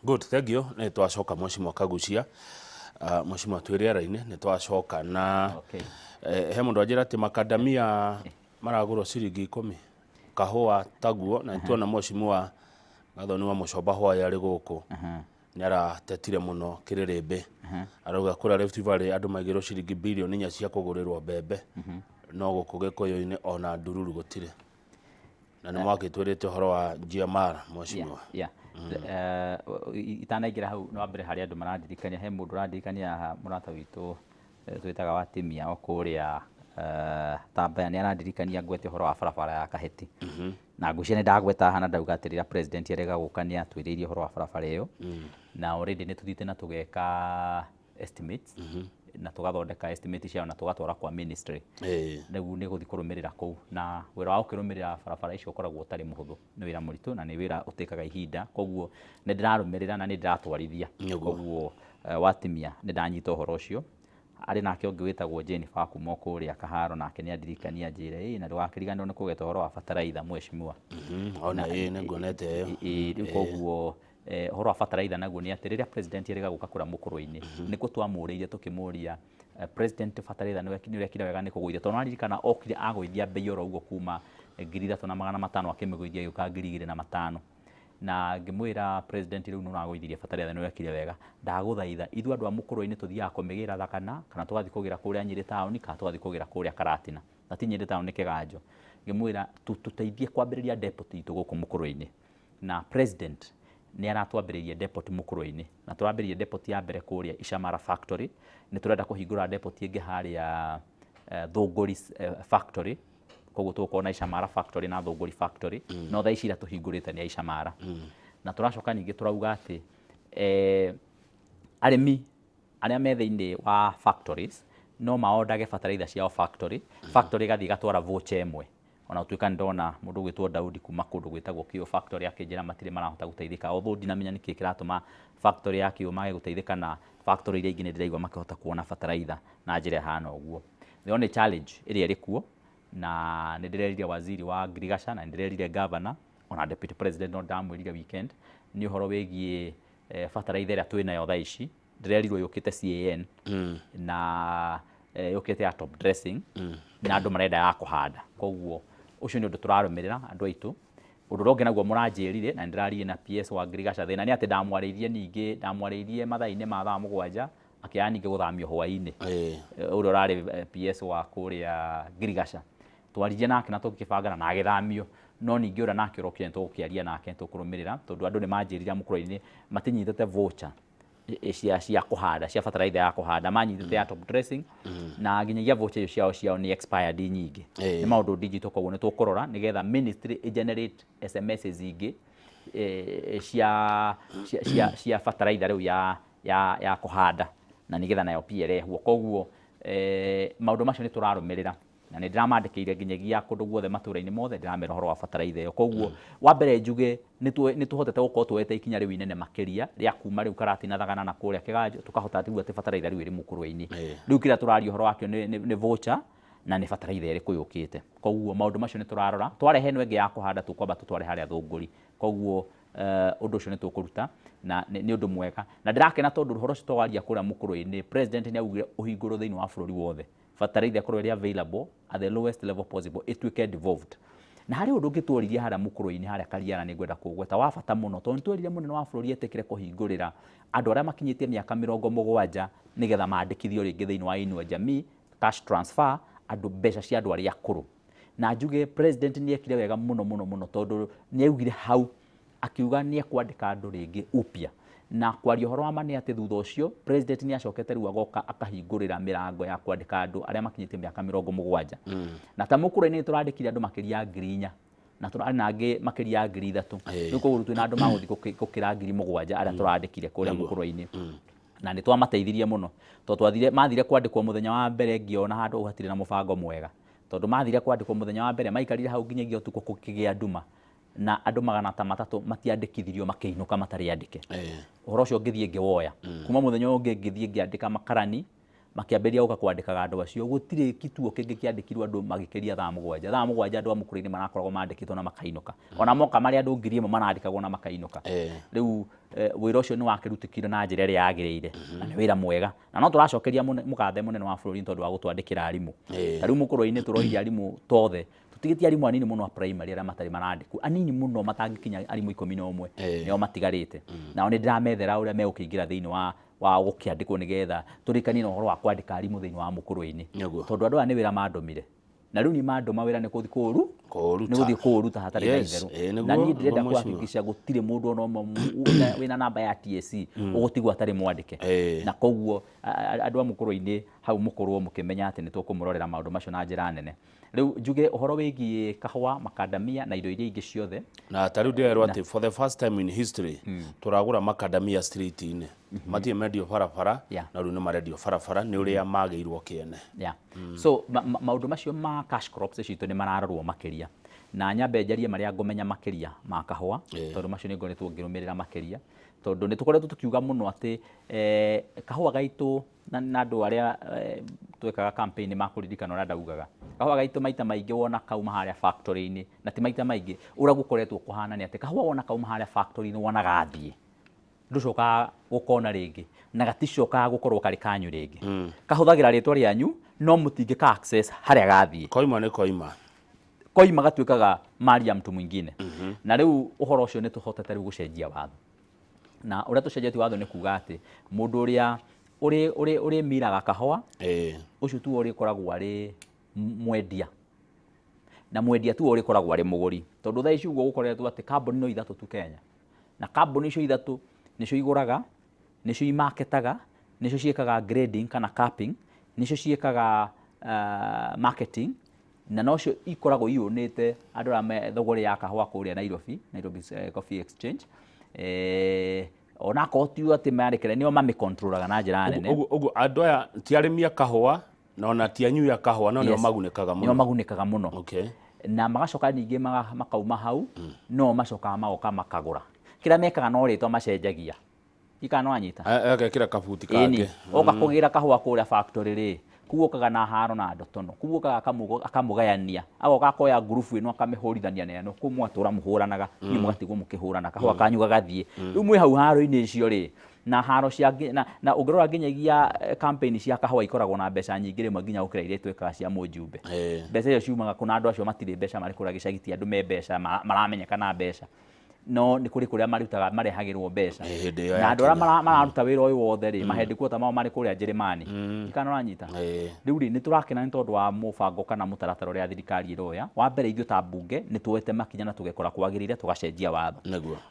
Good, thank you. Nĩ twacoka, Mheshimiwa Kagucia. Mheshimiwa, twĩ rĩera-inĩ, nĩ twacoka na he mũndũ anjĩra atĩ makadamia maragũrwo ciringi 10, kahũa taguo, na nĩtuona Mheshimiwa Gathoni wa Mũcomba hwaĩ arĩ gũkũ nĩ aratetire mũno kĩrĩrĩmbĩ, arauga kũrĩa Rift Valley andũ maigĩrwo ciringi birioni 4 cia kũgũrĩrwo mbembe, no gũkũ Gĩkũyũ-inĩ ona ndururu gũtirĩ. Na nĩ mwakĩtwĩrĩte ũhoro wa GMR, Mheshimiwa. Yeah. Itanaingĩra hau, no mbere harĩ andũ marandirikania, he mũndũ ũrandirikania haha, mũrata witũ twĩtaga wa timia o kũrĩa Tambaya, nĩ arandirikania ngwete ũhoro wa barabara ya Kaheti. Na ngwĩciria nĩ ndagweta haha na ndauga atĩ rĩrĩa president arega gũka nĩ atwĩrĩirie ũhoro wa barabara ĩyo. Na already nĩ tũthiĩte na tũgeka estimates na tũgathondeka estimate ciao na tũgatwara kwa ministry. Rĩu nĩ gũthiĩ kũrũmĩrĩra kũu, na wĩra wa gũkĩrũmĩrĩra barabara icio ũkoragwo ũtarĩ mũhũthũ, nĩ wĩra mũritũ na nĩ wĩra ũtĩkaga ihinda, koguo nĩ ndĩrarũmĩrĩra na nĩ ndĩratwarithia. Koguo watimia nĩ ndanyita ũhoro ũcio. Arĩ nake ũngĩ wĩtagwo Jennifer kuma o kũrĩa Kaharo, nake nĩ andirikania anjĩre ĩ na ndũgakĩriganĩrwo nĩ kũgweta ũhoro wa bataraitha, mheshimiwa. Ona ĩĩ, nĩ nguonete ĩyo. Ĩĩ, rĩu koguo ũhoro wa bataraitha naguo nĩ atĩ rĩrĩa president erĩga gũka kũrĩa mũkũrũ-inĩ, nĩkuo twamũrĩire tũkĩmũria, "President, bataraitha nĩ ũrekire wega nĩ kũgũithia," tondũ nĩwaririkana okire agũithia mbei oro ũguo kuma 3500 akĩmĩgũithia ĩgĩũka 2500. Na ngĩmwĩra, "President, rĩu nĩ ũragũithirie bataraitha, nĩ wekire wega, ndagũthaitha ithuĩ andũ a mũkũrũ-inĩ tũthiaga kũmĩgĩra Thakana, kana tũgathiĩ kũgĩra kũrĩa Nyĩrĩ taũni, kana tũgathiĩ kũgĩra kũrĩa Karatina, na ti Nyĩrĩ taũni, nĩ Kĩganjo." Ngĩmwĩra tũteithie kwambĩrĩria depot itũ gũkũ mũkũrũ-inĩ. Na president nĩ aratwambĩrĩirie depot mũkũrũ-inĩ, na tũrambĩrĩirie depot ya mbere kũrĩa Icamara factory. Nĩ tũrenda kũhingũra depot ĩngĩ harĩa Thũngũri factory, koguo tũgũkorwo na Icamara factory na Thũngũri factory, no thaa ici iria tũhingũrĩte nĩ ya Icamara. Na tũracoka ningĩ tũrauga atĩ arĩmi arĩa me thĩinĩ wa factories no maondage bataraitha ciao factory, factory ĩgathiĩ ĩgatwara voucher ĩmwe. Ona gũtuĩka nĩ ndona mũndũ ũgwĩtwo Daudi kuma kũndũ gwĩtagwo Kĩũ factory akĩnjĩra matirĩ marahota gũteithĩka, although ndinamenya nĩkĩ kĩratũma factory ya Kĩũ mage gũteithĩka, na factory iria ingĩ nĩ ndĩraigua makĩhota kuona bataraitha na njĩra ĩhana ũguo. The only challenge ĩrĩa ĩrĩ kuo, na nĩ ndĩrerire waziri wa ngirigaca, na nĩ ndĩrerire governor, ona deputy president no ndamwĩrire weekend, nĩ ũhoro wĩgiĩ bataraitha ĩrĩa twĩnayo thaa ici. Ndĩrerirwo yũkĩte CAN na yũkĩte ya top dressing, na andũ marenda ya kũhanda, koguo ũcio nĩ ũndũ tũrarũmĩrĩra andũ aitũ. Ũndũ ũrĩa ũngĩ naguo mũranjĩrire, na nĩ ndĩraririe na PS wa ngirigaca, thĩna nĩ atĩ ndamwarĩirie, ningĩ ndamwarĩirie mathaa-inĩ ma thaa 7, akĩaga ningĩ gũthamio hwaĩ-inĩ. Ũrĩa ũrarĩ PS wa kũrĩa ngirigaca twaririe nake na tũgĩbangana na agĩthamio, no ningĩ ũrĩa nake ũrokire nĩ tũgũkĩaria nake, nĩ tũkũrũmĩrĩra, tondũ andũ nĩ manjĩrire mũkũrũ-inĩ matinyitĩte voucher cia kũhanda, cia bataraitha ya kũhanda, manyitĩte ya top dressing, na nginyagia voucher icio ciao nĩ expired nyingĩ. Nĩ maũndũ digital, koguo nĩ tũkũrora nĩgetha ministry ĩ generate SMSs ingĩ cia bataraitha rĩu ya kũhanda, na nĩgetha nayo pia ĩrehwo. Koguo maũndũ macio nĩ tũrarũmĩrĩra, na nĩ ndĩramandĩkĩire nginyagia kũndũ guothe matũra-inĩ mothe ndĩramera ũhoro wa bataraitha ĩyo. Koguo wa mbere njuge nĩ tũhotete gũkorwo tuoete ikinya rĩu inene makĩria rĩa kuma rĩu Karatina, Thagana na kũrĩa Kĩganjo, tũkahota rĩu atĩ bataraitha rĩu ĩrĩ mũkũrwe-inĩ. Rĩu kĩrĩa tũraria ũhoro wakĩo nĩ voucher na nĩ bataraitha ĩrĩkũ yũkĩte. Koguo maũndũ macio nĩ tũrarora, twarehe ĩno ĩngĩ ya kũhanda tũkwamba tũtware harĩa Thũngũri. Koguo ũndũ ũcio nĩ tũkũruta na nĩ ũndũ mwega, na ndĩrakena tondũ ũhoro ũcio twawaria kũrĩa mũkũrwe-inĩ, president nĩ augire ũhingũrwo thĩinĩ wa bũrũri wothe, bataraitha ĩkorwo ĩrĩ available at the lowest level possible, ĩtuĩke devolved. Na harĩ ũndũ ũngĩ tworirie harĩa mũkũrũ-inĩ harĩa Kariara, nĩ ngwenda kũgweta wa bata mũno, tondũ nĩ twerire mũnene wa bũrũri etĩkĩre kũhingũrĩra andũ arĩa makinyĩtie mĩaka 70 nĩgetha mandĩkithio rĩngĩ thĩinĩ wa Inua Jamii cash transfer, andũ mbeca cia andũ arĩa akũrũ. Na njuge president nĩ ekire wega mũno mũno mũno, tondũ nĩ augire hau akiuga nĩ ekwandĩka andũ rĩngĩ upya. Na kwaria ũhoro wa ma nĩ atĩ thutha ũcio president nĩ acokete rĩu agoka akahingũrĩra mĩrango ya kwandĩka andũ arĩa makinyĩtie mĩaka 70. Na ta mũkũrũ-inĩ nĩ tũrandĩkire andũ makĩria ya 4000, na tũrarĩ na angĩ makĩria ya 3000. Rĩu koguo twĩna andũ magũthiĩ gũkĩra 7000 arĩa tũrandĩkire kũrĩa mũkũrũ-inĩ. Na nĩ twamateithirie mũno, tondũ twathire, mathire kwandĩkwo mũthenya wa mbere, ngĩona handũ hau hatirĩ na mũbango mwega, tondũ mathire kwandĩkwo mũthenya wa mbere maikarire hau nginyagia ũtukũ kũkĩgĩa nduma, na andũ 300 matiandĩkithirio, makĩinũka matarĩ andĩke. Ũhoro ũcio ngĩthiĩ ngĩwoya kuma mũthenya ũyũ ũngĩ, ngĩthiĩ ngĩandĩka makarani Makĩambĩrĩria gũka kwandĩkaga andũ acio. Gũtirĩ kituo kĩngĩ kĩandĩkirwo andũ magĩkĩria thaa 7. Thaa 7 andũ a Mũkũrwe-inĩ marakoragwo mandĩkĩtwo na makainũka. Ona moka marĩ andũ 1000 marandĩkagwo na makainũka. Rĩu wĩra ũcio nĩ wakĩrutĩkire na njĩra ĩrĩa yagĩrĩire, na nĩ wĩra mwega. Na no tũracokeria mũgathe mũnene wa bũrũri nĩ tondũ wa gũtwandĩkĩra arimũ. Ta rĩu Mũkũrwe-inĩ tũroire arimũ tothe, tũtigĩtie arimũ anini mũno a primary arĩa matarĩ marandĩkwo, anini mũno matangĩkinya arimũ 11 nĩo matigarĩte. Nao nĩ ndĩramethera ũrĩa megũkĩingĩra thĩinĩ wa gũkĩandĩkwo nĩgetha tũrĩkanie na ũhoro wa kwandĩka arimũ thĩinĩ wa Mũkũrwe-inĩ. Tondũ andũ aya nĩ wĩra mandũmire. Na rĩu niĩ mandũma wĩra nĩ kũthiĩ kũũru, Kũũruta. Nĩ gũthiĩ kũũruta hatarĩ na Yes, itherũ. Nĩguo, Na niĩ ndĩrenda nĩguo mheshimiwa. kũhakikisha gũtirĩ mũndũ ona ũmwe wĩna namba ya TSC ũgũtigwo atarĩ mwandĩke. Na koguo andũ a Mũkũrwe-inĩ hau mũkorwo mũkĩmenya atĩ nĩ tũkũmũrorera maũndũ macio na njĩra nene. Rĩu njuge ũhoro wĩgiĩ kahũa, makandamia na indo iria ingĩ ciothe. Na ta rĩu ndĩrerwo atĩ for the first time in history tũragũra makandamia street-inĩ. Matirĩ mendio barabara, na rĩu nĩ marendio barabara nĩ ũrĩa magĩirwo kĩene. Yeah. So maũndũ macio ma cash crops citũ nĩ mararorwo makĩria. Na nyambe njarie marĩa ngũmenya makĩria ma kahũa, tondũ macio nĩ ngoretwo ngĩrũmĩrĩra makĩria. Tondũ nĩ tũkoretwo tũkiuga mũno atĩ kahũa gaitũ na andũ arĩa twekaga campaign nĩ makũririkana ũrĩa ndaugaga. Kahũa gaitũ maita maingĩ wona kauma harĩa factory-inĩ, na ti maita maingĩ, ũrĩa gũkoretwo kũhana nĩ atĩ kahũa wona kauma harĩa factory-inĩ wona gathiĩ, ndũcokaga gũkona rĩngĩ, na gaticokaga gũkorwo karĩ kanyu rĩngĩ. Kahũthagĩra rĩtwa rĩanyu, no mũtingĩka access harĩa gathiĩ. Koima nĩ koima. Koima gatuĩkaga mali ya mtu mwingine. Na rĩu ũhoro ũcio nĩ tũhotete rĩu gũcenjia watho. Na ũrĩa tũcenjetie watho nĩ kuga atĩ mũndũ ũrĩa ũrĩmiraga kahũa, ũcio tuo ũrĩkoragwo arĩ mwendia. Na mwendia tuo ũrĩkoragwo arĩ mũgũri. Tondũ thaa ici ũguo gũkoretwo atĩ kambuni no ithatũ tu Kenya. Na kambuni icio ithatũ nĩcio igũraga, nĩcio imaketaga, nĩcio ciĩkaga grading kana capping, nĩcio ciĩkaga marketing, na nocio ikoragwo iyũnĩte andũ arĩa me thogorĩ ya kahũa kũrĩa Nairobi, Nairobi Coffee Exchange. Onakorwo ti atĩ marĩkĩra, nĩo mamĩcontrolaga na njĩra nene. Ũguo andũ aya ti arĩmi a kahũa, na ona ti anyui a kahũa, no nĩo magunĩkaga mũno. Nĩo magunĩkaga mũno. Na magacoka ningĩ makauma hau, no macokaga magoka makagũra. Kĩrĩa mekaga no rĩtwa macenjagia. Ikana no anyita. Agekĩra kabuti kangĩ. Oka kũgĩra kahũa kũrĩa factory rĩ, kũu okaga na haro na ndotono. Kũu okaga akamũgayania. Agoka akoya ngurubu ĩno akamĩhũrithania na ĩno. Kũu mũgatũra mũhũranaga, inyuĩ mũgatigwo mũkĩhũrana. Kahũa kanyu gagathiĩ. Rĩu mwĩ hau haro-inĩ icio rĩ, na haro cia na ũngĩrora nginyagia campaign cia kahũa ikoragwo na mbeca nyingĩ rĩmwe nginya gũkĩra iria twĩkaga cia mũjumbe. Mbeca icio ciumaga kũ, na andũ acio matirĩ mbeca marĩ kũrĩa gĩcagi, ti andũ me mbeca maramenyeka na mbeca. No nĩ kũrĩ kũrĩa marutaga, marehagĩrwo mbeca. Hĩndĩ ĩyo Na ya andũ arĩa Kenya. Mararuta wĩra ũyũ wothe rĩ, maheadquarter mao marĩ kũrĩa Njĩrĩmani. Kana ũranyita? Rĩu rĩ, nĩ tũrakena nĩ tondũ wa mũbango kana mũtaratara ũrĩa thirikari ĩroya. Wa mbere ithuĩ ta mbunge nĩ tuoete makinya na tũgekora kwagĩrĩire tũgacenjia watho.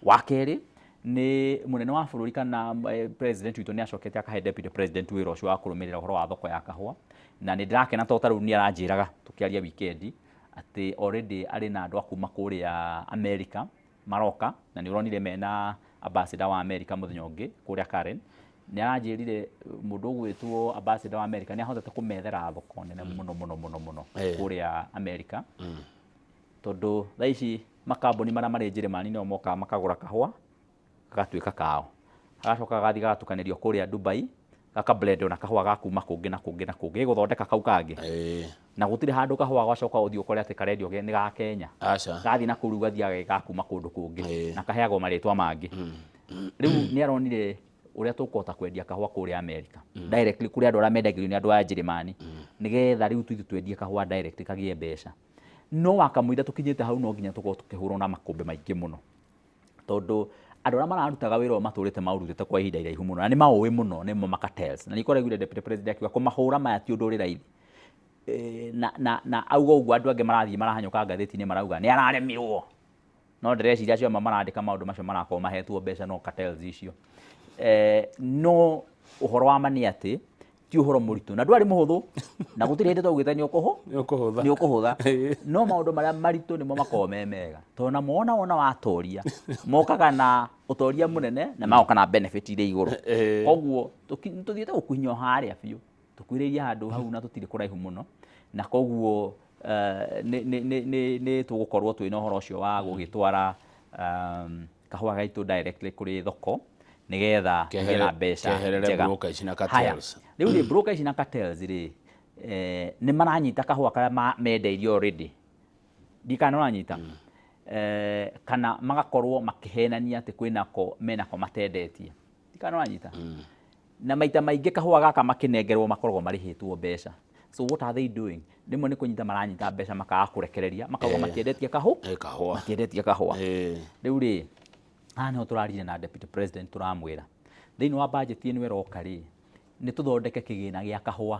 Wa kerĩ nĩ mũnene wa bũrũri kana president witũ nĩ acokete akahe deputy president wĩra ũcio wa kũrũmĩrĩra ũhoro wa thoko ya kahũa. Na nĩ ndĩrakena tondũ ta rĩu nĩ aranjĩraga tũkĩaria weekend atĩ already arĩ na andũ a kuma kũrĩa America maroka, na nĩ ũronire mena ambassador wa America mũthenya ũngĩ kũrĩa Karen. Nĩ aranjĩrire mũndũ ũgwĩtwo ambassador wa America nĩ ahotete kũmethera thoko nene mũno mũno mũno mũno kũrĩa America. Tondũ thaa ici makambuni marĩa marĩ Njĩrĩmani nĩo mokaga makagũra kahũa gagatuĩka kao. Gagacoka gagathiĩ gagatukanĩrio kũrĩa Dubai, gaka blend na kahũa ga kuma kũngĩ na kũngĩ na kũngĩ, gĩgũthondeka kau kangĩ. Na gũtirĩ handũ kahũa gacoka ũthiĩ ũkore atĩ karendio nĩ ga Kenya. Gathiĩ na kũu rĩu gathiaga ga kuma kũndũ kũngĩ. Na kaheagwo marĩtwa mangĩ. Rĩu nĩ aronire ũrĩa tũkũhota kwendia kahũa kũrĩa America. Directly kũrĩ andũ arĩa mendagĩrio nĩ andũ a Njĩrĩmani. Nĩgetha rĩu tũthiĩ twendie kahũa direct kagĩe mbeca. No wakamũira tũkinyĩte hau no nginya tũkorwo tũkĩhũrwo na makũmbĩ maingĩ mũno. Tondũ andũ arĩa mararutaga wĩra ũyũ matũrĩte maũrutĩte kwa ihinda iraihu mũno, na nĩ maũĩ mũno, nĩmo ma cartels. Na nĩkĩo ũraiguire deputy president akiuga kũmahũra maya ti ũndũ ũrĩ raithi. Na auga ũguo andũ angĩ marathiĩ marahanyũka ngathĩti-inĩ marauga nĩ araremirwo. No ndĩreciria acio amwe marandĩka maũndũ macio marakorwo mahetwo mbeca no cartels icio. No ũhoro wa ma nĩ atĩ ti ũhoro mũritũ na ndwarĩ mũhũthũ, na gũtirĩ hĩndĩ twaugĩte nĩ Nĩ ũkũhũtha. Nĩ ũkũhũtha. No maũndũ marĩa maritũ nĩmo makoragwo me mega, tondũ na mona wona watoria mokaga na ũtoria mũnene na magoka na benefit irĩ igũrũ. Koguo tũthiĩte gũkuhinya o harĩa biũ, tũkuhĩrĩirie handũ hau na tũtirĩ kũraihu mũno, na koguo nĩ tũgũkorwo twĩna ũhoro ũcio wa gũgĩtwara kahũa gaitũ directly kũrĩ thoko. Nĩgetha tũgĩe na mbeca Keherere njega. broker ici na Haya, cartels. rĩu rĩ, broker ici na cartels rĩ, nĩ maranyita kahũa karĩa mendeirio already, ndikana ũranyita, kana magakorwo makĩhenania atĩ kwĩnako menako matendetie, ndikana ũranyita. Na maita maingĩ kahũa gaka makĩnengerwo makoragwo marĩhĩtwo mbeca. So what are they doing? Rĩmwe nĩ kũnyita maranyita mbeca makaga kũrekereria, makauga matiendetie kahũ Kahũa. Matiendetie kahũa. Rĩu rĩ, haha nĩho tũrarire na deputy president, tũramwĩra thĩinĩ wa budget ĩno ĩroka rĩ, nĩ tũthondeke kĩgĩna gĩa kahũa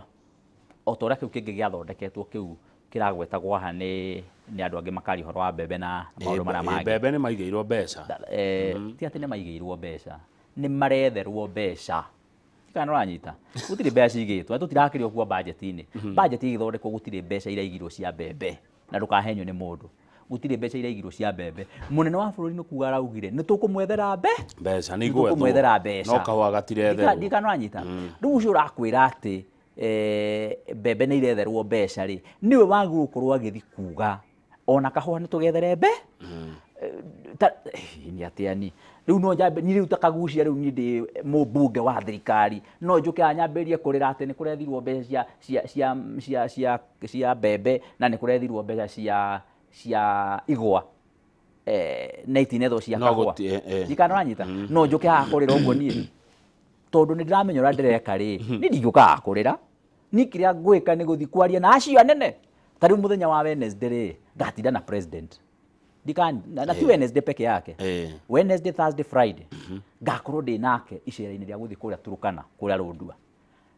o ta ũrĩa kĩu kĩngĩ gĩathondeketwo, kĩu kĩragwetagwo haha nĩ andũ angĩ makaria ũhoro wa mbembe na maũndũ marĩa mangĩ. Mbembe nĩ maigĩirwo mbeca. Ti atĩ nĩ maigĩirwo mbeca, nĩ maretherwo mbeca. Kana ũranyita, gũtirĩ mbeca cigĩtwo na tũtirakĩria ũguo budget-inĩ. Budget ĩgĩthondekwo gũtirĩ mbeca iraigirwo cia mbembe, na ndũkahenywo nĩ mũndũ, gũtirĩ mbeca iraigirwo cia mbembe. Mũnene wa bũrũri nĩ kuga araugire nĩ tũkũmwethera mbe Mbeca nĩ nĩ igwethwo. Tũkũmwethera mbeca. No kahũa gatiretherwo. Ndikana ũranyita. Rĩu ũcio ũrakwĩra atĩ mbembe nĩ iretherwo mbeca rĩ, nĩwe wagĩrĩirwo gũkorwo agĩthiĩ kuga ona kahũa nĩ tũgethere mbe ta nĩ atĩa. Ni rĩu no njambe ni rĩu ta Kagucia, rĩu niĩ ndĩ mũmbunge wa thirikari, no njũke haha nyambĩrĩrie kũrĩra atĩ nĩ kũrethirwo mbeca cia mbembe na nĩ kũrethirwo mbeca cia igwa, na itinethwo cia No kahũa? Ndikana ũranyita, no njũke haha kũrĩra ũguo niĩ, tondũ nĩ ndĩramenya ũrĩa ndĩreka rĩ, niĩ ndingĩũka haha kũrĩra. Niĩ kĩrĩa ngwĩka nĩ gũthiĩ kwaria na acio anene. Ta rĩu mũthenya wa Wednesday rĩ, ngatinda na president. Na ti Wednesday peke yake. Wednesday, Thursday, Friday ngakorwo ndĩ nake icera-inĩ rĩa gũthiĩ kũrĩa Turukana, kũrĩa Lodwar,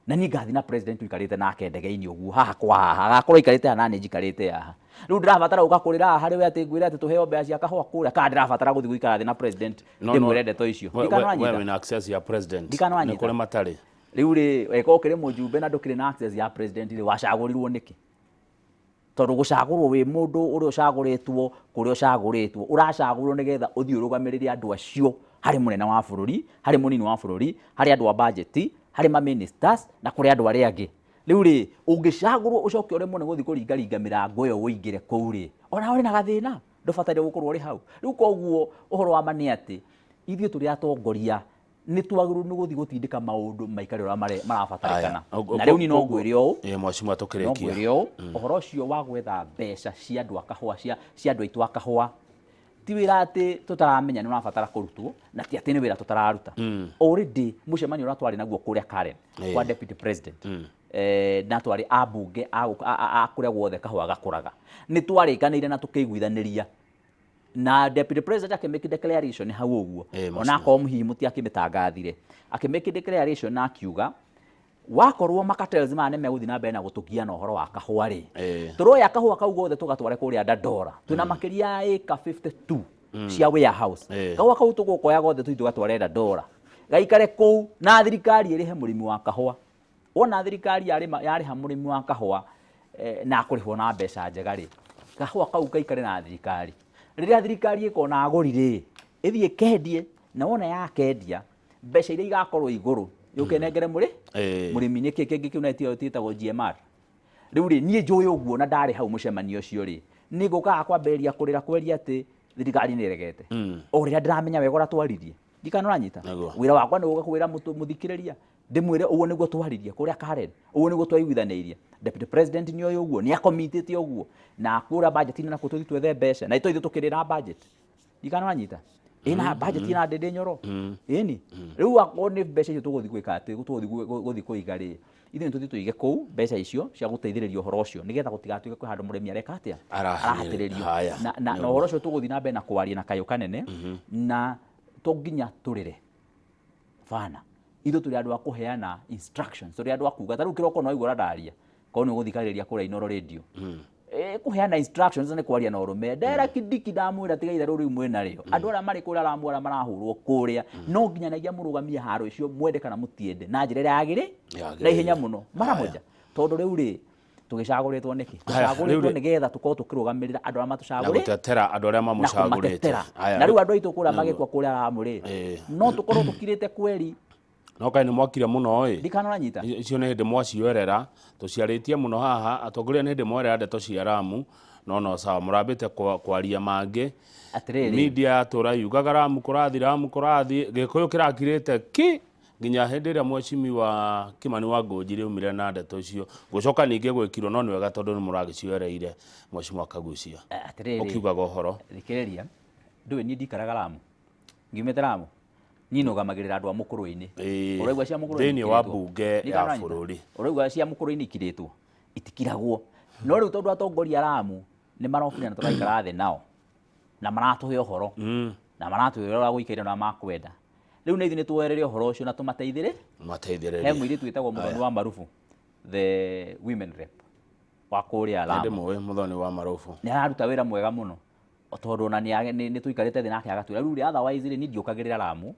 na niĩ ngathiĩ na president tũikarĩte nake ndege-inĩ ũguo haha kwa haha, agakorwo aikarĩte haha na niĩ njikarĩte haha. Rĩu ndĩrabatara gũka kũrĩra haha harĩ we atĩ ngwĩre atĩ tũheo mbeca cia kahũa kũrĩa, kana ndĩrabatara gũthiĩ gũikara thĩ na president ndĩmwĩre ndeto icio? Ndikana We ũranyita. Wĩna access ya president. Ndikana Nĩ ũranyita. kũrĩ matarĩ. Rĩu rĩ, weka ũkĩrĩ mũjumbe na ndũkĩrĩ na access ya president rĩ, wacagũrirwo nĩkĩ? Tondũ gũcagũrwo wĩ mũndũ ũrĩa ũcagũrĩtwo kũrĩa ũcagũrĩtwo, ũracagũrwo nĩgetha ũthiĩ ũrũgamĩrĩre andũ acio harĩ mũnene wa bũrũri, harĩ mũnini wa bũrũri, harĩ andũ a budget, harĩ ma ministers na kũrĩ andũ arĩa angĩ. Rĩu rĩ, ũngĩcagũrwo ũcoke ũremwo nĩ gũthiĩ kũringaringa mĩrango ĩyo ũingĩre kũu rĩ, ona ũrĩ na gathĩna, ndũbataire gũkorwo ũrĩ hau. Rĩu koguo ũhoro wa ma nĩ atĩ ithuĩ tũrĩ atongoria nĩ twagĩrĩirwo nĩ gũthiĩ gũtindĩka maũndũ maikare ũrĩa marabatarĩkana. Aya, Na rĩu niĩ no ngwĩre ũũ, Mheshimiwa, no tũkĩrĩkia. Ngwĩre ũũ, ũhoro ũcio wa gwetha mbeca cia andũ a kahũa, cia andũ aitũ a kahũa, ti wĩra atĩ tũtaramenya nĩ ũrabatara kũrutwo, na ti atĩ nĩ wĩra tũtararuta. Already mũcemanio ũrĩa twarĩ naguo kũrĩa Karen kwa deputy president, na twarĩ ambunge a kũrĩa guothe kahũa gakũraga, nĩ twarĩkanĩire na tũkĩiguithanĩria na deputy president akĩmake declaration hau ũguo. Mheshimiwa. Onakorwo hihi mũtiakĩmĩtangathire, akĩmake declaration na akiuga wakorwo macartels maya nĩ megũthiĩ na mbere na gũtũgia na ũhoro wa kahũa rĩ, tũroya kahũa kau gothe tũgatware kũrĩa Dandora. Twĩna makĩria ya ĩka 52 cia warehouse. Kahũa kau tũgũkoya gothe tũthiĩ tũgatware Dandora, gaikare kũu na thirikari ĩrĩhe mũrĩmi wa kahũa. Wona thirikari yarĩha mũrĩmi wa kahũa, na akũrĩhwo na mbeca njega rĩ, kahũa kau gaikare na thirikari. Rĩrĩa thirikari ĩkona agũri rĩ, ĩthiĩ ĩkendie, na wona yakendia, mbeca iria igakorwo igũrũ yũke ĩnengere mũrĩmi. Nĩkĩ kĩngĩ kĩu na gĩtagwo GMR? Rĩu rĩ, niĩ njũĩ ũguo na ndarĩ hau mũcemanio ũcio rĩ, nĩ ngũkaga kwambĩrĩria kũrĩra kweria atĩ thirikari nĩ ĩregete, o rĩrĩa ndĩramenya wega ũrĩa twaririe? Ndikana ũranyita. Wĩra wakwa nĩ gũka kwĩra mũthikĩrĩria, ndĩmwĩre ũguo nĩguo twaririe kũrĩa Karen, ũguo nĩguo twaiguithanĩirie. Deputy president nĩ oĩ ũguo, nĩ akomitĩte ũguo, na kũrĩa budget-inĩ nakuo tũthiĩ twethe mbeca na ithuĩ tũkĩrĩ na budget. Ndikana ũranyita, ĩna budget ĩna Ndindi Nyoro. Ĩni rĩu akorwo nĩ mbeca icio tũgũthiĩ gwĩka atĩ tũgũthiĩ gũthiĩ kũiga rĩ, ithuĩ nĩ tũthiĩ tũige kũu mbeca icio cia gũteithĩrĩria ũhoro ũcio, nĩgetha gũtigatuĩke kwĩ handũ mũrĩmi areka atĩa. Arahinyĩrĩrio. Arahatĩrĩrio. Haya, Na ũhoro ũcio tũgũthiĩ na mbere na kwaria na kayũ kanene, na to nginya tũrĩre bana. Ithuĩ tũrĩ andũ a kũheana instructions, tũrĩ andũ a kuga. Ta rĩu kĩroko no waigua ũrĩa ndaria, korwo nĩ ũgũthikagĩrĩria kũrĩa Inooro Radio. Kũheana instructions nĩ kwaria na ũrũme. Ndera Kindiki ndamwĩra tiga itherũ rĩu mwĩnarĩo. Andũ arĩa marĩ kũrĩa Lamu, arĩa marahũrwo kũrĩa, no nginyanagia mũrũgamie haro icio, mwende kana mũtiende, na njĩra ĩrĩa yagĩrĩ Yagĩrĩire. Na ihenya mũno mara moja. Tondũ rĩu rĩ, tũgĩcagũrĩtwo nĩkĩ? Haya, Tũcagũrĩtwo nĩgetha tũkorwo tũkĩrũgamĩrĩra andũ arĩa na matũcagũrĩ gũtetera andũ arĩa na mamũcagũrĩte. kũmatetera. Haya, Na rĩu andũ aitũ kũrĩa magĩkua kũrĩa Lamu rĩ, no tũkorwo tũkirĩte kweri. No kaĩ nĩ mwakire mũno ĩ. Ndikana ũranyita. Icio nĩ hĩndĩ mwacioerera, tũciarĩtie mũno haha atongoria, nĩ hĩndĩ mwerera ndeto cia Ramu. No no sawa, mũrambĩte kwaria mangĩ. Atĩrĩrĩ, Media yatũra yugaga Ramu kũrathi, Ramu kũrathi, Gĩkũyũ kĩrakirĩte ki nginya hĩndĩ ĩrĩa Mheshimiwa Kimani wa Ngũnjiri aumire na ndeto icio. Gũcoka ningĩ gwĩkirwo, no nĩ wega tondũ nĩ mũragĩcioereire, Mheshimiwa Kagucia. Atĩrĩrĩ, ũkiugaga ũhoro. Thikĩrĩria, ndũĩ niĩ ndikaraga Lamu, ngiumĩte Lamu, niĩ nũgamagĩrĩra andũ a mũkũrũ-inĩ. Ũraigua cia mũkũrũ-inĩ Thĩinĩ wa ikirĩtwo? Bunge Nĩ ya kana ũranyita? bũrũri. Ũraigua cia mũkũrũ-inĩ ikirĩtwo? Itikiragwo. No rĩu tondũ atongoria a Lamu nĩ marokire na tũraikara thĩ nao na maratũhe ũhoro na maratwĩra ũrĩa gũikaire na makwenda, rĩu nĩ ithuĩ nĩ tuoerere ũhoro ũcio na tũmateithĩrĩ. Mateithĩrĩrie. He mũirĩtu wĩtagwo Mũthoni wa Marubu, the women rep wa kũrĩa Lamu. Ndĩmũĩ Mũthoni wa Marubu. Nĩ araruta wĩra mwega mũno, tondũ ona nĩ tũikarĩte thĩ nake agatwĩra rĩu rĩ, otherwise rĩ, niĩ ndiũkagĩrĩra Lamu,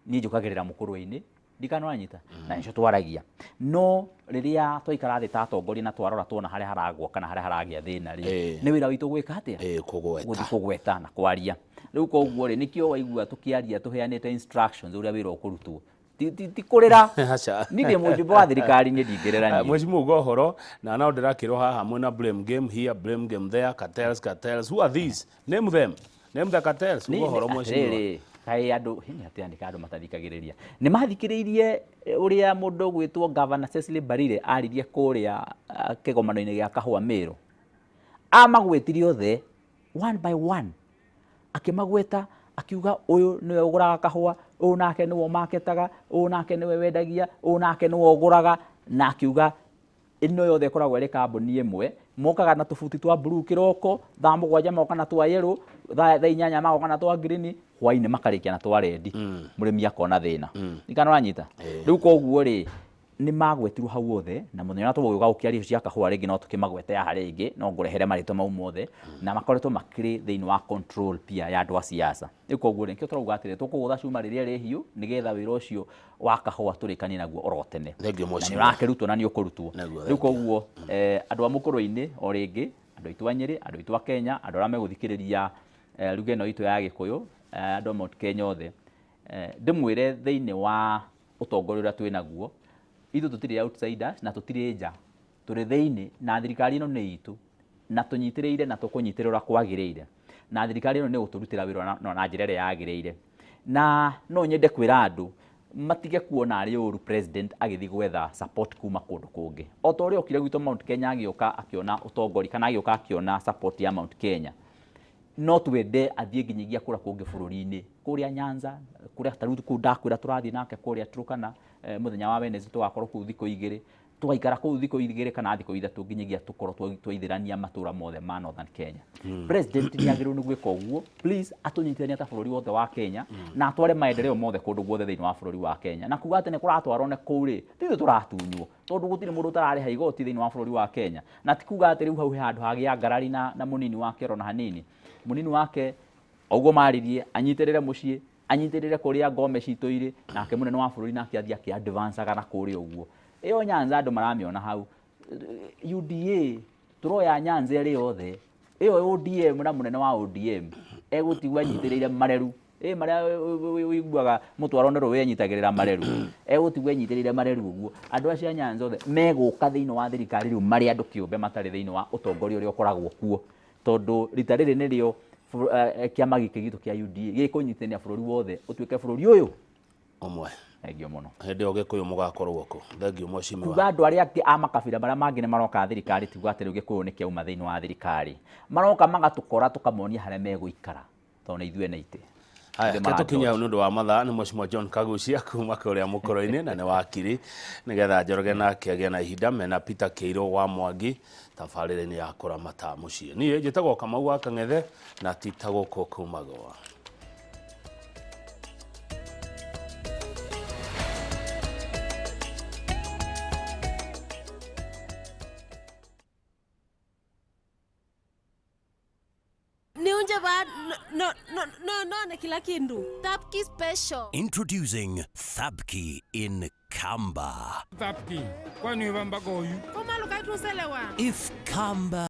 niĩ njũkagĩrĩra mũkũrũ-inĩ, ndikana ũranyita, na nĩcio twaragia. No rĩrĩa twaikara thĩ ta atongoria na twarora tuona harĩa haragwa kana harĩa haragĩa thĩna rĩ, nĩ wĩra witũ gwĩka atĩa? Kũgweta. Gũthiĩ kũgweta na kwaria. Rĩu koguo rĩ, nĩkĩo waigua tũkĩaria tũheanĩte instructions ũrĩa wĩra ũkũrutwo. Ti kũrĩra. Aca. Niĩ ndĩ mũjumbe wa thirikari, niĩ ndingĩrĩra niĩ. Mheshimiwa, uga ũhoro na no ndĩrakĩrwo haha mwĩna blame game here, blame game there, cartels, cartels, who are these? Name them, name the cartels. Uga ũhoro, mheshimiwa. Atĩrĩrĩ, kaĩ andũ hĩni atĩa nĩ andũ matathikagĩrĩria? Nĩ mathikĩrĩirie ũrĩa mũndũ ũgwĩtwo Governor Cecily Mbarire aririe kũrĩa kĩgomano-inĩ gĩa Kahũa Meru. Amagwetire othe one by one, akĩmagweta, akiuga ũyũ nĩwe ũgũraga kahũa, ũyũ nake nĩwe ũmaketaga, ũyũ nake nĩwe wendagia, ũyũ nake nĩwe ũgũraga, na akiuga ĩno yothe ĩkoragwo ĩrĩ kambuni ĩmwe. Mokaga na tũbuti twa blue kĩroko, thaa 7 moka na twa yellow, thaa 8 magoka na twa green, hwainĩ makarĩkia na twa red. Mũrĩmi akona thĩna. Nikana ũranyita? Rĩu koguo rĩ, nĩ magwetirwo hau othe, na mũthenya ũrĩa tũgũgĩũka gũkĩaria icio cia kahũa rĩngĩ no tũkĩmagwete haha rĩngĩ, no ngũrehere marĩtwa mau mothe, na makoretwo makĩrĩ thĩinĩ wa control pia ya andũ a siasa. Rĩu koguo rĩ, nĩkĩo tũrauga atĩrĩ, tũkũgũtha cuma rĩrĩa rĩ hiũ nĩgetha wĩra ũcio wa kahũa tũrĩkanie naguo oro tene. Thengiũ, Na nĩ mheshimiwa. ũrakĩrutwo na nĩ ũkũrutwo. Naguo, Rĩu thengiũ. koguo andũ a mũkũrũ-inĩ o rĩngĩ, andũ aitũ a Nyĩrĩ, andũ aitũ a Kenya, andũ arĩa megũthikĩrĩria lugha ĩno itũ ya Gĩkũyũ, andũ a Mount Kenya othe, ndĩmwĩre thĩinĩ wa ũtongoria ũrĩa twĩ naguo, ithuĩ tũtirĩ outsiders na tũtirĩ nja, tũrĩ thĩinĩ, na thirikari ĩno nĩ itũ, na tũnyitĩrĩire na tũkũnyitĩrĩra ũrĩa kwagĩrĩire, na thirikari ĩno nĩ gũtũrutĩra wĩra na njĩra ĩrĩa yagĩrĩire. Na no nyende kwĩra andũ matige kuona arĩ ũru president agĩthiĩ gwetha support kuma kũndũ kũngĩ. O ta ũrĩa okire gwitũ Mount Kenya, agĩũka akĩona ũtongoria kana agĩũka akĩona support ya Mount Kenya, no twende athiĩ nginyagia kũrĩa kũngĩ bũrũri-inĩ, kũrĩa Nyanza, kũrĩa ta rĩu kũu ndakwĩra tũrathiĩ nake kũrĩa Turkana, mũthenya wa Wednesday tũgakorwo kũu thikũ 2, tũgaikara kũu thikũ 2 kana thikũ 3 nginyagia tũkorwo twaithĩrania matũra mothe ma Northern Kenya. President nĩ agĩrĩirwo nĩ gwĩka ũguo, please, atũnyitithanie ta bũrũri wothe wa Kenya, na atware maendeleo mothe kũndũ guothe thĩinĩ wa bũrũri wa Kenya. Na kuga atĩ nĩ kũratwarwo nĩ kũu rĩ, ti ithuĩ tũratunywo, tondũ gũtirĩ mũndũ ũtararĩha igoti thĩinĩ wa bũrũri wa Kenya. Na ti kuga atĩ rĩu hau he handũ hagĩa ngarari na mũnini wake oro na hanini. Mũnini wake ũguo maririe, anyitĩrĩre mũciĩ, anyitĩrĩre kũrĩa ngome citũ irĩ, nake mũnene wa bũrũri nake athiĩ akĩ advanceaga na kũrĩa ũguo. Ĩyo Nyanza andũ maramĩona hau. UDA tũroya Nyanza ĩrĩ yothe. Ĩyo ODM na mũnene wa ODM egũtigwo anyitĩrĩire mareru. Ĩ marĩa ũiguaga mũtwaro nĩ rũĩ anyitagĩrĩra mareru. Egũtigwo anyitĩrĩire mareru ũguo. Andũ acio a Nyanza othe megũka thĩinĩ wa thirikari rĩu marĩ andũ kĩũmbe matarĩ thĩinĩ wa ũtongoria ũrĩa ũkoragwo kuo. Tondũ rita rĩrĩ nĩrĩo kĩama gĩkĩ gitũ kĩa UDA gĩkũnyitithania bũrũri wothe ũtuĩke bũrũri ũyũ ũmwe. Thengiũ mũno. Hĩndĩ ĩyo Gĩkũyũ mũgakorwo kũ? Thengiũ, mheshimiwa. Kuga andũ arĩa angĩ a makabira marĩa mangĩ nĩ maroka thirikari, tiuga atĩ rĩu Gĩkũyũ nĩ kĩauma thĩinĩ wa thirikari. Maroka magatũkora tũkamonia harĩa megũikara, tondũ nĩ ithuĩ ene itĩ. Haya, Ithuĩ reke tũkinye hau mara nĩ ũndũ wa mathaa. Nĩ Mheshimiwa John Kagucia kuma kũrĩa mũkũrũ-inĩ na nĩ wakiri, nĩgetha Njoroge nake agĩe na ihinda mena Peter Kĩirũ wa Mwangi tabarĩra-inĩ ya kũramata mũciĩ. Niĩ njĩtagwo Kamau wa Kang'ethe na ti ta gũkũ kumagwo. Niunje ba no no no no no kila kindu. Thapki special. Introducing Thabki in Kamba. Thapki, kwani wamba goyu? Koma lukatuselewa. If Kamba